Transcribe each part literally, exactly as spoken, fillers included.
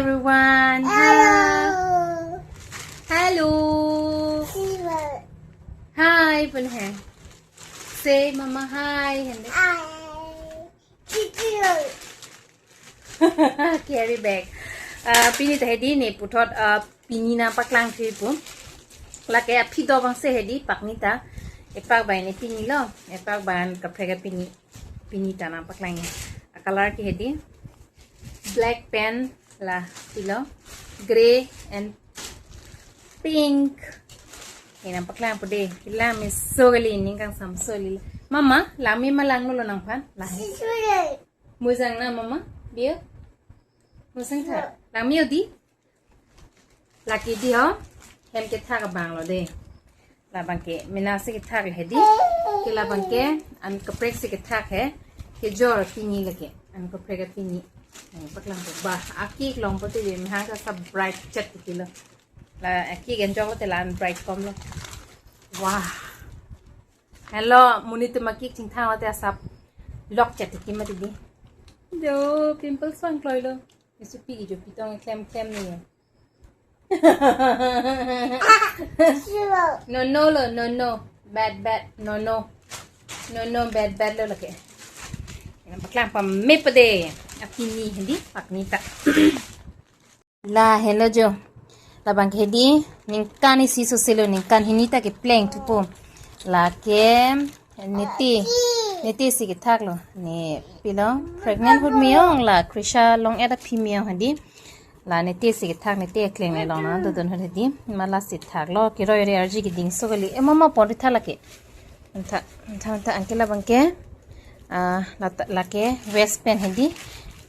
Everyone. Hi. Hello. Hi, pun hai. Say mama hi. Carry bag. Ah, pini ta hedi ne puthot, ah, pini nangpaklang thupo. Lake aphi do abang si hedi pakni ta. Epak bai ne pini lo. Epak bai an kaprek apini. Pini ta nangpaklang ya. A color ke hedi black pen la pilo. Grey and pink. Ini nangpaklang po de. Kelang meso kali, ning kangsam so kali. Mama, langme ma langno lo nangphan? Lang. Mojang na mama? Biyo? Mojang tha. Langme o di? Lake di ho. Hem kethak abang lo de. Labang ke mena si kethak le hedi. Ke labang ke an kaprek si kethak he. Kejor pini lake. An kaprek pini. Nangpaklang po. Bah, aki long po te mehang ka sa bright chet kilo. La aki genjok lo te la an bright kom lo. Wah. Hello, monit atum aki chingthang lo te asap lok chet ki mati di. Jo, pimples vang kloi lo. Isu pi jo pitong klem klem ni. No, no lo, no, no. Bad, bad, no, no. No, no, bad, bad lo lake. Nangpaklang pame po de. Apini hedi pakni ta. La, hello jo. Labang ke hedi ningkan isi so si lo, ningkan hini ta kepleng thupo. Lake neti. Neti si kethak lo. Ne pilo pregnant ahut me-ong la Krisha long-et aphi me-ong hedi. La neti si kethak, neti ekleng le long na dodon hedi. Ma la si thak lo, keroi re arji keding so kali. E mama pon ri tha lake. Antha, antha, antha anke labang ke. Ah, lata, lake waist pen hedi.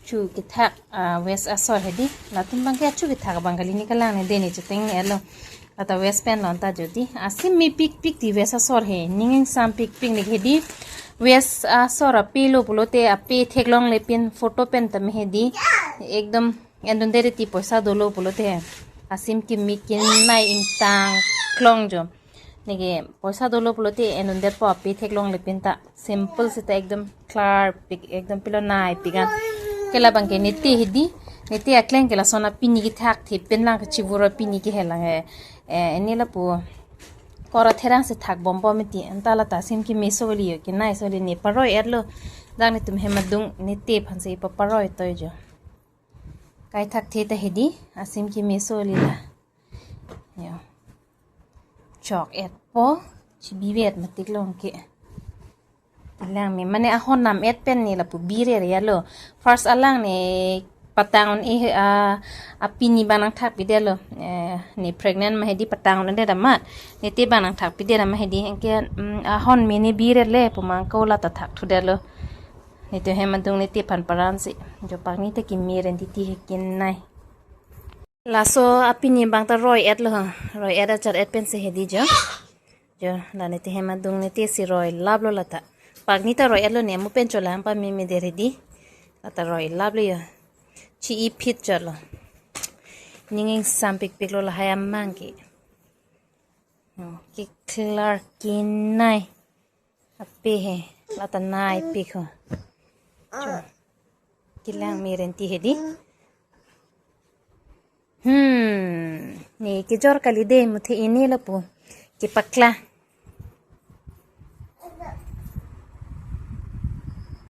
Chu kethak, ah, waist asor hedi. Latum abang ke chu kethak abang kali, ne kelang ne de ne chuteng ne lo. Lata waist pen lo anta jodi. Asim mepik pik ti waist asor he. Ning ingsam pik pik ne hedi. Waist asor ape lo pulote ape theklongle pin photo pen tame hedi. Ekdom endunde ti poisa dolo pulote. Asim kimi kinai ingtang klong jo. Neke poisa dolo pulote endunde po ape theklongle pin ta. Simple sita ekdom clear pik, ekdom pilo nai pik an. Ke labang ke neti hedi, neti akleng ke lason apini kethak the pen lang kachibura pini ke helang he. Eh, ini lapu kora therang si thak bom bom mati. Anta lata asim kimi so kali yo, kinai so kali ne paroi-et lo. Dak netum hem adung neti aphan si pa paroi toi jo. Kai thak the ta hedi, asim kimi so kali la. Yo. Chok-et po, chibi-et matik long ke. Kelang me, mane ahon nam-et pen ne lapu birer ya lo. First alang ne patang un-e, ah, apini abang nangthak pide lo. Eh, ne pregnant ma hedi patang un-e de damat. Neti abang nangthak pide damat hedi. Anke, mm, ahon me ne birer le pu mang ko lata thak thude lo. Netum hem adung neti aphan paran si. Jo pakni ta kimi ren titi he kinai. Laso apini abang ta roi-et lo ha. Roi-et achar-et pen si hedi jo. Jo, la neti hem adung neti si roi lap lo lata. Pakni ta roi-et lo ne amu pen cholang pameme der hedi. Lata roi lap lo yo. Chi-i phit chot lo. Ning ingsam pik pik lo lahai amang ke. Yo, ke clear kinai. Ape he, lata nai pik ho. Cho. Kelang me ren ti hedi. Hmm, ne kejor kali de muthe ini lapu. Kepaklang.